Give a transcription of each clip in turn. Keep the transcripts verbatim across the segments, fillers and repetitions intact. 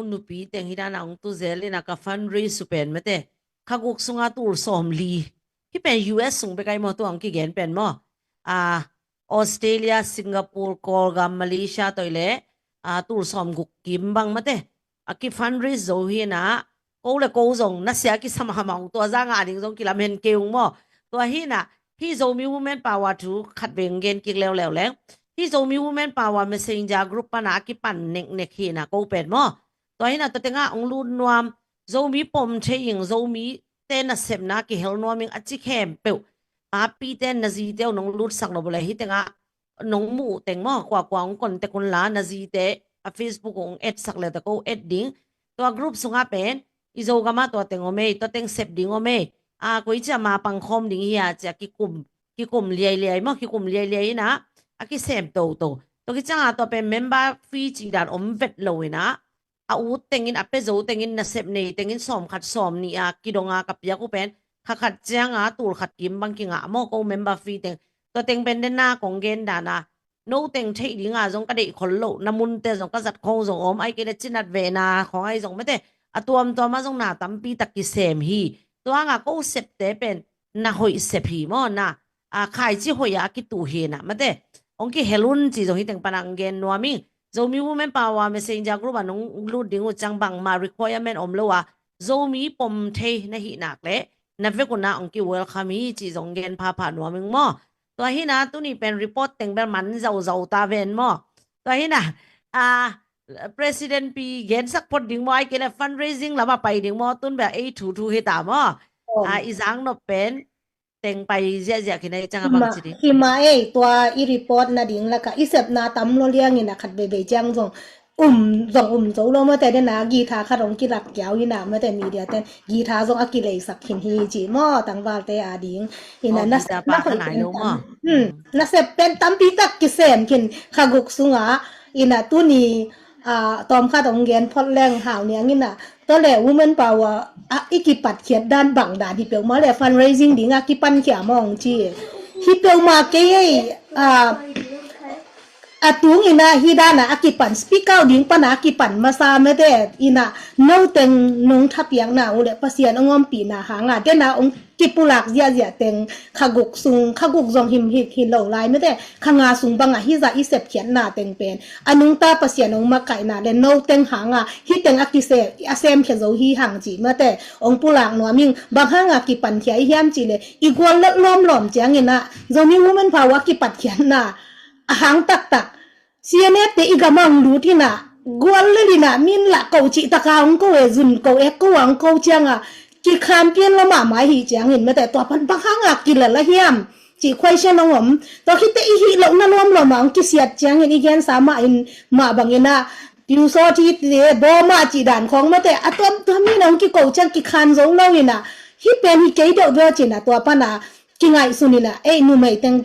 nupi teng hi dana hong tu zel ina ka fundraise uh pen mate, kha guk sunga tul sawm li. Hi pen U S sung bek ai maw, tua hong kigen pen maw. A, Australia, Singapore, Kawlgam, Malaysia toi le, a, tul sawm guk kim bang mate a ki fundraise zo hi ina, ko le ko zong nasia kisam hamang tua zanga ding zong kilam hen kei ung maw. Tua hi ina, hi Zomi Women Power thu khat veng gen kik leuleu leng. Hi Zomi Women Power Messenger group pana a kipan neknek hi ina ko pen maw. Tua hi ina tua tenga hong lut nuam, Zomi pom thei ing, Zomi te nasepna kihel nuam ing a ci khempeuh, a pi ten na zi teu nong lutsak lo bule hi tenga nong muh teng maw, kuakua hong contact un la, na zite a Facebook hong add sak le te ko add ding. Tua group sunga pen i Zogama tua teng om ei, tua teng sep ding om ei. A, koi cia ma pangkhawm ding hi a cia kikum, kikum liailiai maw, kikum liailiai ina a kisem toto. Tua kicianga tua pen member fee ci dan om vet lo ina a ut tengin, a pe zo tengin, nasep nei tengin sawm khat sawm nih a kidonga ka piak uh pen kha khat cianga tul khat kim bang kingah maw ko member fee teng. Tua teng pen dena kong gen dana no teng theih dinga zong ka deih khol lo, na munte zong ka zat khong zong om, ai kei le cinat vena khong ai zong mate a tuamtuama zong na tampi tak kisem hi. Tuanga ko septe pen na hoih sep hi maw na, a, khaici hoih a kituh hi na mate. Hong kihel un ci zong hi teng pana hong gen nuam ing. Zomi Women Power Messenger group a nong lut ding uh ciang bangma requirement om lo a, Zomi pom thei na hih nak le na vek una hong ki welcome hi ci zong gen phapha nuam ing maw. Tua hi ina tuni pen report teng bel man zauzau ta ven maw. Tua hi ina, a, President pi gensak phot ding maw, ai kei le fundraising lama pai ding maw, tun bel ei thu thu hi ta maw. A, i zang nop pen teng pai ziahziah khin a i cianga bang ci ding. Hima ei, tua i report nading laka i sepna tam lo liangin a khat veivei ciang zong um, zong um zo lo mate dena guitar khat hong kilak kiau ina mate media ten guitar zong a kileisak khin hi ci maw, tangvalte a ding ina. Oh, na guitar sep pa na kha hoih nai lo maw. Hmm, na sep pen tampi tak kisem khin kha guk sunga ina tuni, a, tawm khat hong gen phot leng hau niang ina. Tua le Women Power a i kipatkhiat dan bang dan hi peuhmah le fundraising dinga kipankhia mawng ci. Hi peuhmah kei ei, a, a tung ina hi dana a kipan speak out ding pana a kipan masa mate ina no teng nong thapiakna uh le Pasian hong ompihna hanga dena hong kipulak ziahziah teng kha guk sung, kha guk zong himhik hi lo lai mate, kha nga sung banga hi zah i sepkhiatna teng pen a nungta Pasian hong makaihna le no teng hanga hi teng a kise, a semkhia zo hi hang ci mate hong pulak nuam ing. Bang hanga kipankhia i hiam ci le i gual let lawmlawm ciang ina Zomi Women Power kipatkhiatna a hang taktak C N F te i gama hong lut ina gual let ina min lah ko cih taka hong ko e, zun ko ek ko a hong ko cianga kikhan pian lo mahmah hi ciangin mate tua pan bang hanga kilel a hiam ci question hong om. Tua khite i hih lohna lawmlawm a hong kisiat ciangin i gensa mah in mah bang ina piusawt hi te bawma cih dan khawng mate a tuamtuam ina hong kiko ciang kikhan zo lo ina hi pen hi kei deuh deuh cina tua pana kingaihsun ina ei numei teng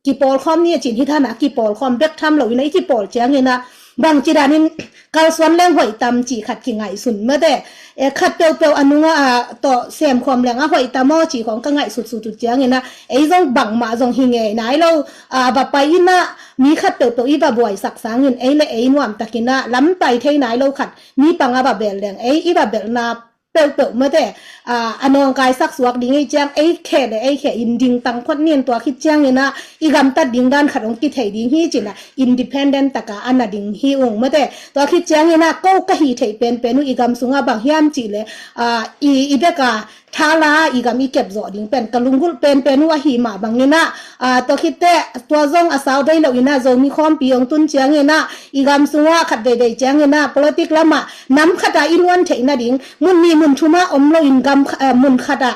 kipawlkhawm ni a cin hi thana kipawlkhawm bek tham lo ina i kipawl ciang ina bang ci danin kalsuan leng hoih tam ci khat kingaihsun mate. E, khat peuhpeuh a nunga a tawh semkhawm leng a hoih tam aw ci khawng ka ngaihsut sut uh ciang ina ei zong bangmah zong hi ngei nai lo. A, va pai ina mi khat peuhpeuh i va buaisak sangin ei le ei nuamtak ina lamtai thei nai lo khat mi panga va bel leng ei i va belhna peuhpeuh mate, a, a nawngkaisak suak ding ei ciang ei kheh le ei kheh in ding tang phot nin tua khit ciang ina i gamtat ding dan khat hong kithei ding hi cina independent taka a na ding hi ung mate. Tua khit ciang ina ko ka hi theih penpen uh i gam sunga bang hiam cih le, a, i, i beka thala i gam i kep zawh ding pen ka lunggulh penpen uh ahi mah bang ina, a, tua khitte tua zong a sau vei lo ina Zomi khawmpi hong tun ciang ina i gam sunga khat veivei ciang ina politic lama nam khata i luan theih nading mun ni mun thuma om lo in gam kha-, eh, mun khata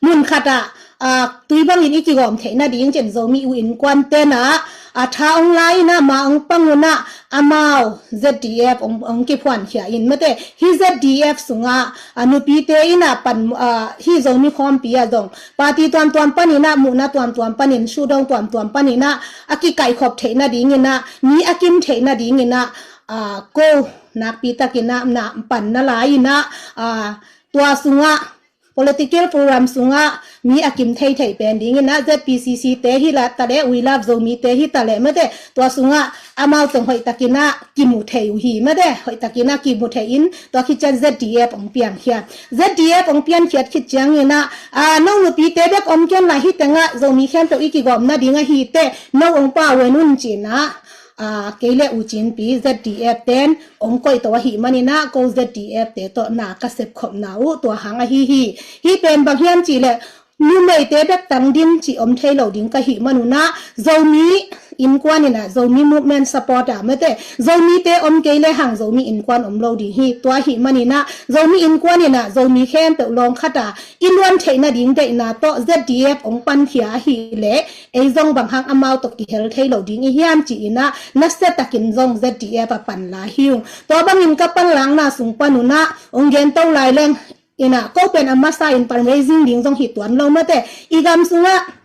mun khata, ah, tui bangin i kigawm theih nading cin Zomi u innkuan tena, ah, tha ong lai ina ma ong pang una amau Z D F ong, ong kiphuan khia in mate hi Z D F sunga, ah, nupite ina pan, ah, hi Zomi khawmpi a zong party tuamtuam panina muhna tuamtuam panin sudong tuamtuam panina a kikaihkhop theih nadingina mi a kim theih nadingina, ah, ko nakpi takina na pan na lai ina, ah, tua sunga political forum sungah mi a kim thei thei pen dingin ah Z P C C te hi la ta leh, We Love Zomi te hi ta leh mate, tua sungah amau teng hoih takin ah kimu thei uh hi mate, hoih takin ah kimu thei in tua khit ciang Z D F ong piangkhiat. Z D F ong piankhiat khit ciangin ah, ah, no nupite bek om kian lai hi tengah Zomi khempeuh i kigawm nading ahi teh, no ong pau en un ci-in ah, ah, kei le U Cin Pi Z D F ten ong koih to ahih manin ah, ko Z D F te tawh na ka sepkhopna uh tua hang ahi hi. Hih pen bang hiam cih leh, numeite bek tang din cih om thei lo ding ka hih man un ah, Zomi innkuan in ah, Zomi movement supporter mate, Zomite om kei le hang Zomi innkuan om lo ding hi. Tua ahih manin ah, Zomi innkuan in ah, Zomi khempeuh lawng khat a i luan theih nading deihna tawh Z D F ong pankhia ahih leh, ei zong bang hang amau tawh kihel thei lo ding i hiam ci-in ah, nasia takin zong Z D F a pan la hi ung. Tua bangin ka panlakna sung pan un ah, ong gen to lai leng, in ah, ko pen a masa in fundraising ding zong hi tuan lo mate, i gam sungah,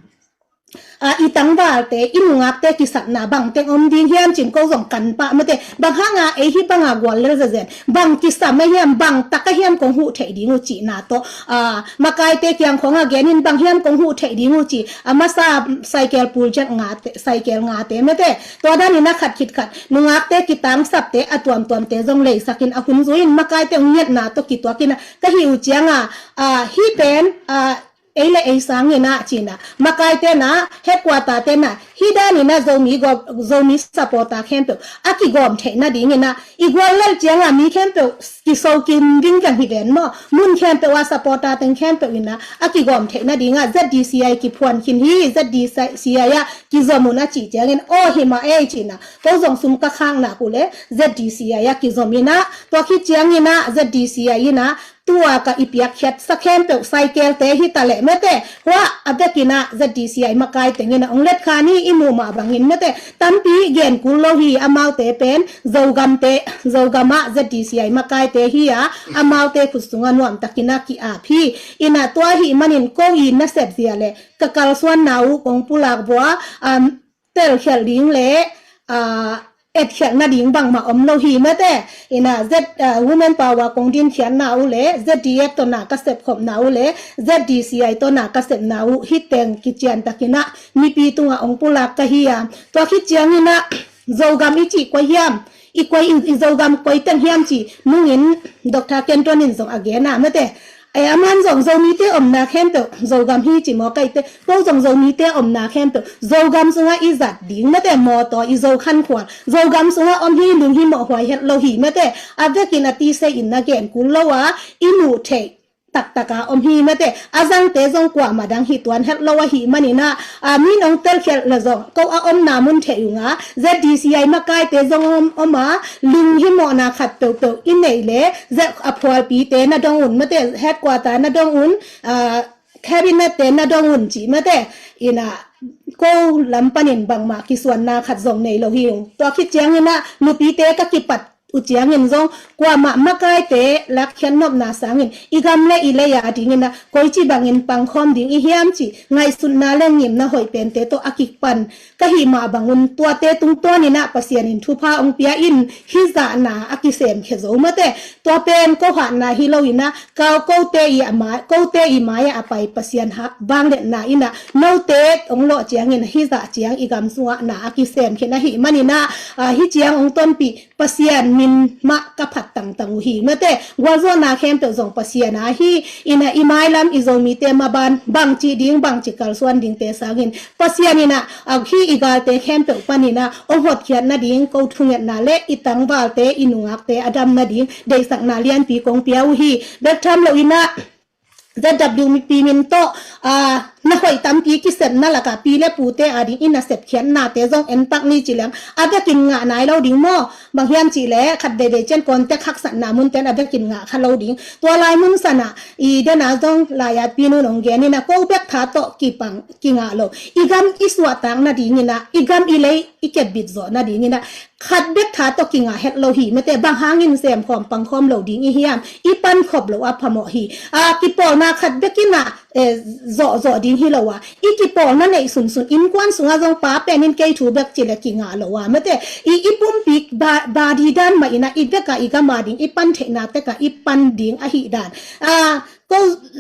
ah, i tangvalte, i nungakte kisapna bang teng om ding hiam ci-in ko zong kan pah mate, bang hang a ei hih bang a guallel zenzen, bang kisam a hiam, bang tak a hiam kong huh theih ding uh cihna tawh, ah, makaite kiang khawng a gen in bang hiam kong huh theih ding uh ci, a masa cycle pul jack ngate, cycle ngate mate, tua danin a khat khit khat, nungakte kitangsapte, a tuamtuamte zong leisak in, a hun zui in makaite ong ngetna tawh kituak in ah, ka hih uh ciang a, ah, hih pen, ah, ei le ei sangin ah ci-in ah, makaite in ah, headquarter te in ah, hih danin ah Zomi gawm, Zomi supporter khempeuh a kigawm theih nadingin ah, i guallel ciang a mi khempeuh kiso kim ding kiang hi ven maw, mun khempeuh a supporter teng khempeuh in ah, a kigawm theih nading ah Z D C I kiphuan khin hi, Z D C I ah kizom un a cih ciangin, aw hi mah ei ci-in ah, ko zong sum ka khakna uh leh Z D C I ah kizom in ah, tua khit ciangin ah Z D C I in ah, tua ka i piakkhiatsa khempeuh, cycle te hi ta leh mate, hua a vekin ah Z D C I makai tengin ah ong let kha ni, i muh mah bangin mate, tampi gen kul lo hi. Amaute pen Zogamte, Zogam ah Z D C I makaite hi a, amaute khut sungah nuam takin ah ki-ap hi. In ah tua ahih manin ko i nasep zia leh ka kalsuanna uh kong pulak vua, um, telkhialh ding le, ah, etkhialh nading bangmah om lo hi mate. In ah Z, ah, Women Power kong dinkhiatna uh le Z D F tawh na ka sepkhopna uh le Z D C I tawh na ka sepna uh, hih teng kician takin ah mipi tungah ong pulak ka hi a. Tua khit ciangin ah Zogam i cih koi hiam, i koi, i, i Zogam koi teng hiam ci nungin Doctor Kenton in zong a gen a mate. Ei, aman zong Zomite omna khempeuh Zogam hi ci maw, kaite, ko zong Zomite omna khempeuh Zogam sungah i zat ding mate, mawtaw i Zo khankhual, Zogam sungah om hi, lunghimawh huai het lo hi mate, a vekin a tisei in na gen kul lo a, i muh theih taktak a om hi mate, a zangte zong kuamah dang hi tuan het lo ahih manin ah, a, min ong telkhialh le zong ko a omna mun theih ung a, Z D C I makaite zong om, om a, lunghimawhna khat peuhpeuh i neih le, Z, a phualpite na dong un mate, headquarter na dong un, ah, cabinet te na dong un ci mate, in ah, ko lam panin bangmah kisuanna khat zong nei lo hi ung. Tua khit ciangin ah nupite ka kipat uh ciangin zong kuamah makaite lakkhiat nopna sangin i gam le i lei a dingin ah koici bangin pangkhawm ding i hiam ci ngaihsutna le ngimna hoih pente tawh a kipan ka hih mah bangun tuate tungtawnin ah Pasian in thupha ong pia in, hih zahna a kisemkhia zo mate. Tua pen ko hatna hi lo in ah, kau kote i a mai, kote i mai ah a pai Pasian ha, vangliatna in ah, note ong lawh ciangin hih zah ciang i gam sungah na a kisemkhin ahih manin ah, ah, hih ciang ong tonpih Pasian min mah ka phat tangtang uh hi mate. Gualzawhna khempeuh zong Pasian a hi, in ah i mailam i Zomite maban bangci ding, bangci kalsuan dingte sangin Pasian in ah, ah, hih i galte khempeuh panin ah ong hotkhiat nading ko thungetna le i tangvalte, i nungakte a dam nading deihsakna lianpi kong pia uh hi. Bek tham lo in ah Z W P min tawh, ah, na hoih tampi kisepna lakah pi le pute a ding i nasep khiatnate zong en tak ni ci leng a vekin ngah nai lo ding maw? Bang hiam cih leh khat veivei cian contact haksatna munten a vekin ngah kha lo ding. Tua lai mun sanah i dena zong lai-at pi nun ong gen in ah ko bek tha tawh kipang kingah lo. I gam i suahtak nadingin ah, i gam i lei i kepbit zawh nadingin ah khat bek tha tawh kingah het lo hi mate. Bang hangin semkhawm pangkhawm lo ding i hiam? I pankhop loh a phamawh hi. A, kipawlna khat bek in ah, eh, zawhzawh ding hi lo a, i kipawlna neih sunsun, innkuan sungah zong pa pen in kei thu bek ci le kingah lo a mate. I, i pumpi ba, badi dan mah in ah i vek a i gam a ding i pan theihna tek a i pan ding ahih dan, a, ko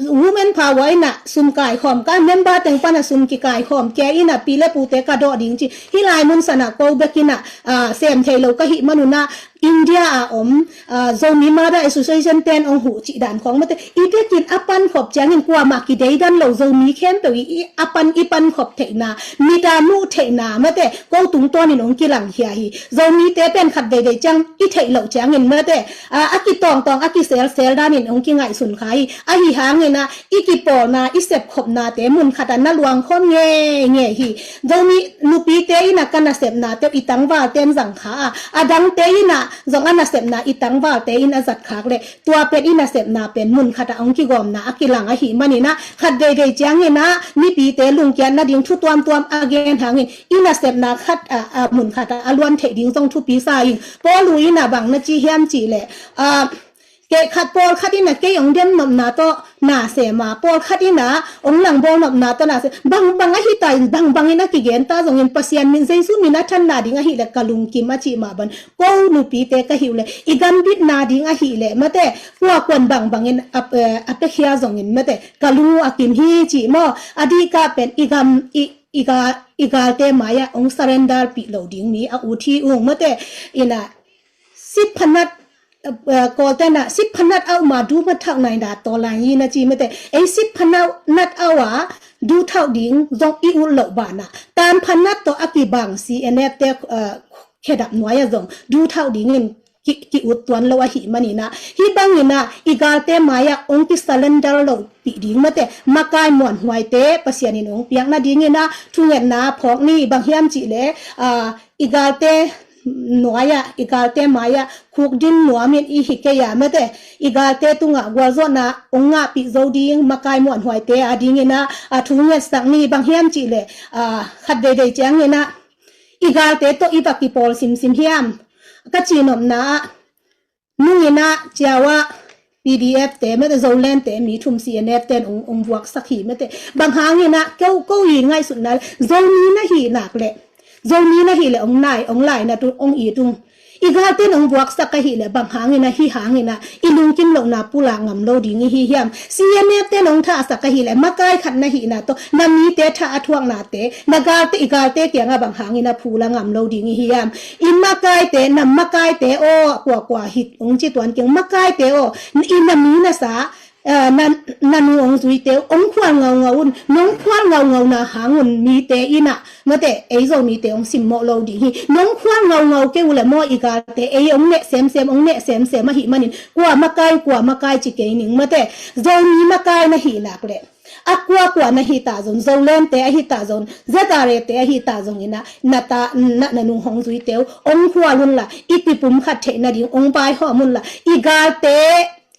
women power in ah sum kaikhawm, ka member teng pan ah sum kikaikhawm, kei in ah pi le pute ka dawh ding ci. Hih lai mun san ah ko bek in ah, ah, sem thei lo ka hih man un ah India a om, ah, Zomi Mother Association ten ong huh cih dan khawng mate. I bek in a pan khop ciangin kuamah kideidan lo, Zomi khempeuh i, i a pan, i pan khop theihna, mit a muh theihna mate, ko tungtawn in ong kilangkhia hi. Zomite pen khat veivei ciang i theih loh ciangin mate, ah, a kitawngtawng, a kiselsel dan in ong kingaihsun kha hi. Ahi hangin ah i kipawlna, i sepkhopnate mun khat ah na luangkhawm ngeingei hi. Zomi nupite in ah ka nasepnate uh i tangvalte in zang kha a, a dangte in ah zong a nasepna i tangvalte in a zat khak leh, tua pen i nasepna pen mun khat ah ong kigawmna a kilang ahih manin ah, khat veivei ciangin ah mipite lungkiat nading thu tuamtuam a gen hangin i nasepna khat ah, ah, mun khat ah a luan theih ding zong thupi sa ing. Paul uh in ah bang na ci hiam cih leh, ah, kei khat, pawlkhat in ah kei ong demnopna tawh na sem a, pawlkhat in ah ong langbawl nopna tawh na sem. Bangbang ahi ta in, bangbang in a kigen ta zongin Pasian min, Jesu min a thanna ding ahih leh ka lungkim a cih mah bang, ko nupite ka hih uh leh, i gambitna ding ahih leh mate, kuakuan bangbang in a, eh, a piakhia zongin mate, ka lung uh a kim hi cih maw. A dihkah pen i gam, i, i ga, i galte mai ah ong surrender pih lo ding mi a ut hi ung mate. In ah siphanat, eh, Kawlte in ah siphanat a um a duhmat thauh nai da tawh lai hi na ci mate. Ei siphanat a um a duh thauh ding zong i ut loh banah, tanphanat tawh a kibang C N F te, eh, khedap nuai ah zong duh thauh dingin ki, ki ut tuan lo ahih manin ah, hih bangin ah i galte mai ah ong ki surrender lo pih ding mate, makai muanhuaite Pasian in ong piak nadingin ah thungetna phawk ni. Bang hiam cih leh, ah, i galte nuai ah, i galte mai ah khukdin nuam in i hi kei a mate, i galte tungah gualzawhna ong ngahpih zo ding makai muanhuaite a dingin ah, ah, thungetsak ni. Bang hiam cih leh, ah, khat veivei ciangin ah i galte tawh i va kipawl simsim hiam? Ka cihnopna ah, nung in ah ciau ah P D F te mate, Zoland te mi thum C N F ten ong, ong vuaksak hi mate. Bang hangin ah, ko, ko i ngaihsutna leh Zomi na hih nak leh, Zomi na hih leh ong nai, ong lainat uh, ong it ung. I galte in ong vuaksak ahih leh bang hangin ah, hih hangin ah i lungkim lohna pulak ngam lo ding i hi hiam? C N F ten ong thahsak ahih leh makai khat na hihna tawh na mite thah a thuaknate, na galte, i galte kiangah bang hangin ah phulak ngam lo ding i hi hiam? I makaite, na makaite aw, kuakua hi ong ci tuan keng, makaite aw, i na mi na sa, eh, na, na nu ong zuite uh ong khual ngaungau un, nong khual ngaungauna hang un mite in ah mate, ei Zomite ong simmawh lo ding hi. Nong khual ngaungau kei uh leh maw i galte, ei ong neh semsem, ong neh semsem ahih manin, kua makai, kua makai ci kei ning mate. Zomi makai na hih nak leh, a kuakua na hi ta zong, Zolandte ahi ta zong, Z R A te ahi ta zongin ah, na ta, na, na nu hong zuite uh ong khual unla, i kipumkhat theih nading ong vaihawm unla, i galte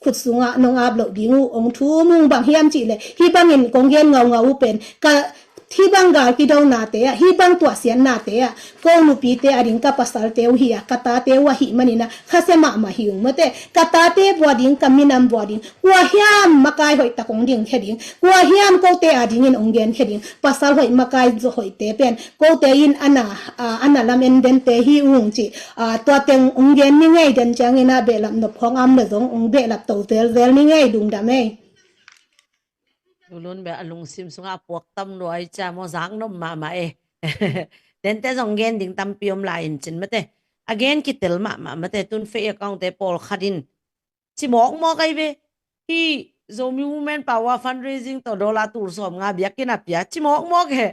khut sungah nong ap loh ding uh ong thum ung. Bang hiam cih leh, hih bangin kong gen ngaungau uh pen, ka, hih bang gal kidonate ah, hih bang tuahsiatnate ah, ko nupite a ding ka pasalte uh hi a, ka tate uh ahih manin ah khasia mahmah hi ung mate. Ka tate vua ding, ka minam vua ding, kua hiam makai hoih tak ong dingkhia ding, kua hiam kote a dingin ong genkhia ding, pasal hoih, makai hoihte pen kote in a na, ah, a na lam en dente hi ung ci. Ah, tua teng ong gen ni ngei, den ciangin ah behlap nop khawng a om leh zong ong behlap to zelzel ni ngei. Lungdam ei. Lulun beh, a lungsim sungah a puak tam lua i cia maw, zak nop mahmah e. Dente zong gen ding tampi om lai in cin mate, a gen kitel mahmah mate. Tun fake account te pawlkhat in ci mawkmawk ai ve. Hih Zomi Women Power fundraising tawh dollar tul sawmnga biakinn a pia ci mawkmawk e.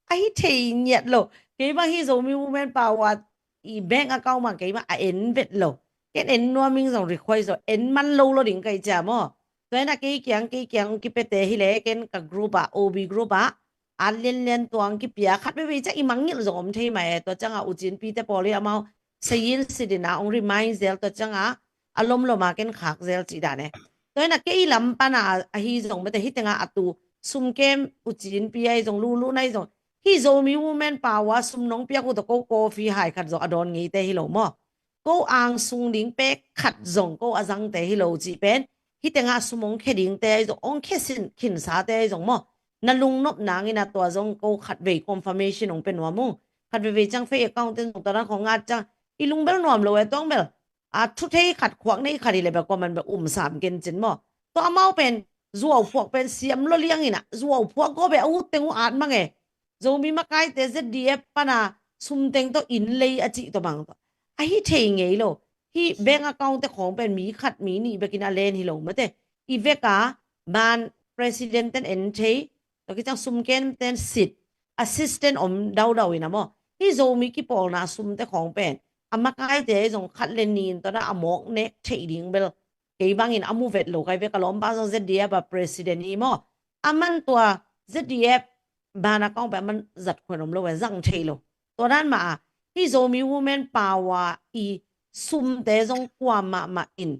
Ahi thei ngiat lo. Keimah hih Zomi Women Power i bank account mah keimah a en vet lo. Ken en nuam ing zong request zong en man lo lo ding kai cia maw. Tua in a kei kiang, kei kiang ong kipiate hi leh, ken ka group ah, O B group ah, at lianlian tuang kipia khat veivei ciang i mangngilh zong om thei mah e. Tua ciangah U Cin pite pawl hi amau sayin sidin a ong remind zel, tua ciangah a lomlom a ken khak zel cih dan e. Tua in a kei lam pan a ahi zong mate, hih tengah a tu sum kem U Cin pi ahi zong, Lulun ahi zong, hih Zomi Women Power sum nong piak uh tawh ko coffee hai khat zong a dawn ngeite hi lo maw. Ko angsung ding pek khat zong ko a zangte hi lo cih pen, hih tengah sum ong khia dingte ahi zong, ong khia sin khinsate ahi zong maw, na lungnop nangin a tua zong ko khat vei confirmation ong pia nuam ung. Khat veivei ciang fake account ten zong tua dan khong ngat ciang i lungbel nuam lo e. Tuang bel a thu thei khat, khuak nei khat hi leh bel kua man bel um sam ken cin maw. Tua amau pen zuau phuak pen siam lo liang in ah, zuau phuak go be a ut teng uh at mang e. Zomi makaite Z D F pana sum teng tawh inn lei a cih tawh bang tawh a hi thei ngei lo. Hih bank account te khawng pen mi khat mi nih bekin a len hi lo mate. I vek a ban president ten en thei, tua kiciang sumken ten sit assistant om daudau in a maw. Hih Zomi kipawlna sum te khawng pen a makaite zong khat le nin tawh na a mawk nek thei ding bel kei bangin a mu vet lo kai ve. Ka lawmpa zong Z D F a president hi maw. A man tua Z D F ban account pen a man zat khuan om lo e, zang thei lo. Tua dan mah a hih Zomi Women Power i sumte zong kua mahmah in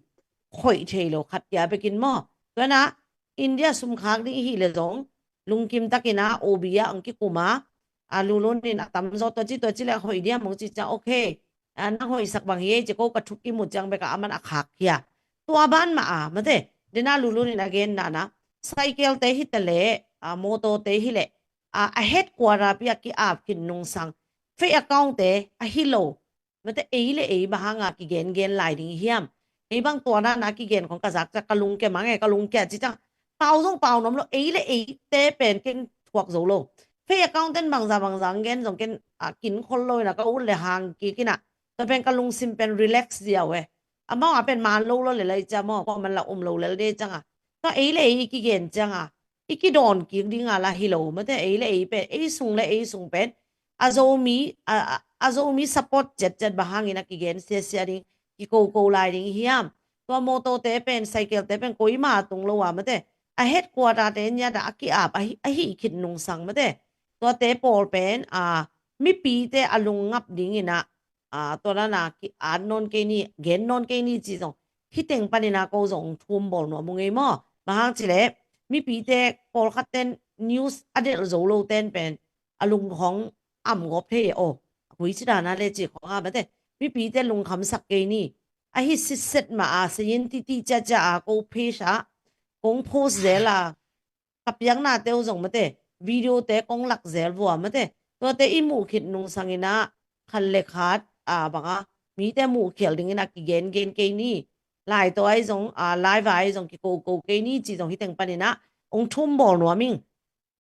khoih thei lo khat kia bekin maw. Tua na India sum khak ding i hih le zong lungkim takin a O B a ang kikum a, a lulun in a tam zaw tua ci tua ci le a hoih diam mong ci ciang okay. A nang hoihsak bang hi ei ci ko ka thuk i mu ciang bek a a man a khak hia. Tua ban mah a mate dena lulun in a gen nana cycle te hi ta le a motor te hi le a, a headquarter pi a ki ap khin nungsang fake account te a hi lo. Mate ei le ei bang hanga kigen gen lai ding hiam. Ei bang tua na na kigen khong ka zak ciang ka lungkia mang e, ka lungkia ci ciang pau zong pau nom lo, ei le ei te pen keng thuak zo lo. Fake account ten bangza bangza gen zong ken a kin khol lo in a ka ut le hang kik in a. Tua pen ka lungsim pen relax ziau e. Amau a pen man lo lo le lai cia maw, ko man la um lo le de ciang a. Tua ei le ei kigen ciang a i kidawn kik ding a la hi lo mate, ei le ei pen, ei sung le ei sung pen a Zomi a, a, a Zomi support ciatciat bang hangin a kigen siasia ding, kikoko lai ding hiam. Tua motor te pen, cycle te pen koima tung lo a mate, a headquarter te nia da a ki ap a hi, a hi khit nungsang mate. Tua te pawl pen a mipi te a lungngap dingin a a, tua na na ki at nawn kei ni, gen nawn kei ni ci zong hi teng panin a ko zong thum bawl nuam ung ei maw. Bang hang ci le mipite pawlkhat ten news a delh zo lo ten pen a lung khong am gawp thei e aw. A kui ci dana le ci khong a mate mipite lungkhamsak kei ni. A hi sitset mah a sayin titi ciacia a ko page a kong post zel a ka piakna te uh zong mate video te kong lak zel vua mate. Tuate i muh khit nungsangin a khat le khat a banga mite muh khial dingin a kigen gen kei ni. Lai tawh ai zong a live ai zong kikoko kei ni ci zong hi teng panin a ong thum bawl nuam ing.